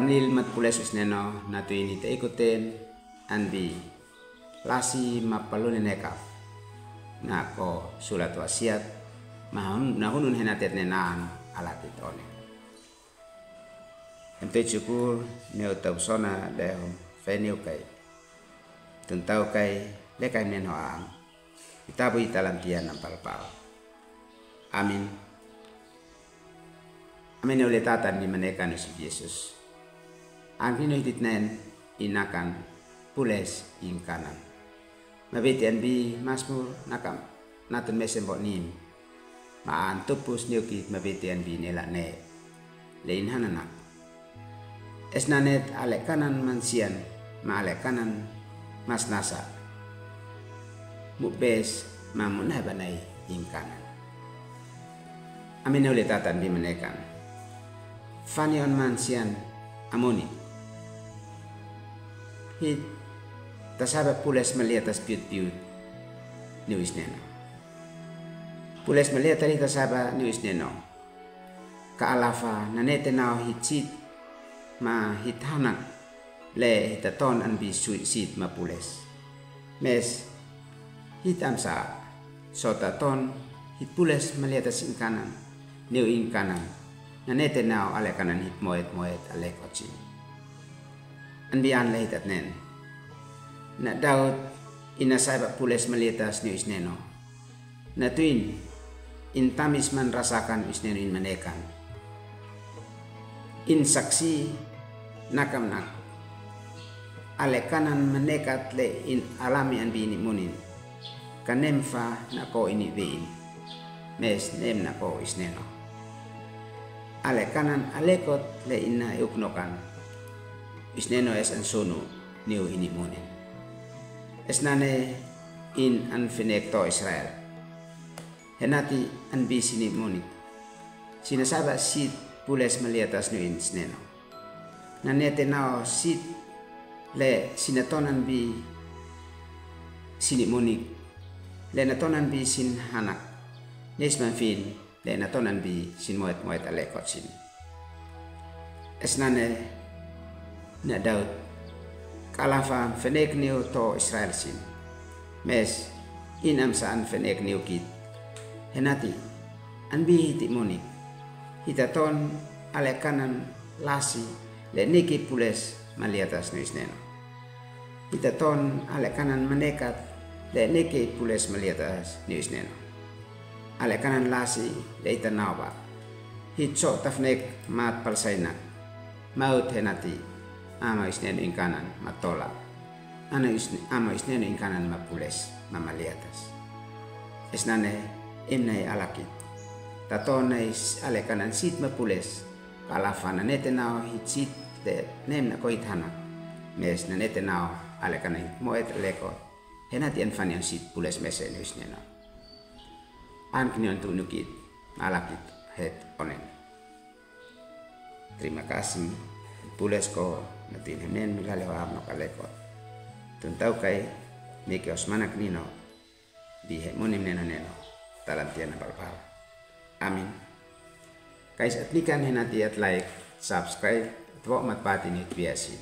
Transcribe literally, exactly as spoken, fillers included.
Anil mat pules Isneno, na tuin hita ikuten anbi lasi mapalune nekaf, na ko sulat wasiat ma hun-, na hunun henate ne naan alakit one. Hemtoi chukul neu tabusona lehom feniu kai. Tuntau kai le kai nen ho ang. Itabu italantia nampalpal. Amin. Amin. Ule tatan ni manekan Yesus. Angkino hititnen inakan pules ingkanan. Mabiti anbi Masmur nakam natun mesembo nim. Ma an tupus niukit mabiti anbi nela ne. Le inhananak. Esnanet ale kanan mansian, ma ale kanan mas nasa. Mubes ma munabanai ingkanan. Amin. Ule tatan bi manekan. Fanion mansian amoni. Hit tasaba pules maliatas piut-piut niu Isneno. Pules maliatas hit tasaba niu Isneno. Ka alafa nanete nao hit sit ma hit hanak le hitaton anbi sui sit ma pules. Mes hit amsa sota ton hit pules maliatas ingkanan, niu ingkanan, nanete nao ale kanan hit moet-moet ale kotsin. Anbi an le hitatnen. Na Daud ina saiba pules maliatas niu Isneno. Na tuin, in tamis man rasakan Isneno in manekan. In saksi nakam nak. Ale kanan manekat le in alami anbi ini munin. Kanem fa nako ini vein. Mes nem nako Isneno. Ale kanan alekot le ina euknokan. Isneno es ansunu niu ini munin. Esnane in anfinek to Israel. Henati anbi sini munik. Sina saba sit pules maliatas niu Isneno. Nanete nao sit le sina ton anbi sini munik. Le na ton anbi sin hanak. Nes manfin le na ton anbi sin moet-moet ale kotsin. Esnane na Daud. Ka alafa fenek niu to Israel sin. Mes in amsa an fenek niu kit. Henati anbi hiti munik. Hitaton ale kanan lasi le niki pules maliatas niu Isneno. Hitaton ale kanan manekat le niki pules maliatas niu Isneno. Ale kanan lasi le ita naoba. Hitso tafnek mat palsainak. Maut henati. Ama Isneno ingkanan ma tola. Ana Isne-, ama Isneno ingkanan ma pules, ma maliatas. Esnane imnai alakit. Tato nai s-, ale kanan sit ma pules. Ka alafa nanete nao hit sit le nem nako hit hanak. Mes nanete nao ale kanan hit moet le ko. Henati an fanion sit pules mese niu Isneno. An kinion tu nukit, alakit het onen. Terima kasih, pules ko, na tin hemnen mi lale wa amno ka leko. Tuntau kai, ni ke osmanak nino, di he munim neno neno, talantia na balbal. Amin. Kais at nikan henati at like, subscribe, tvo mat pati ni biasin.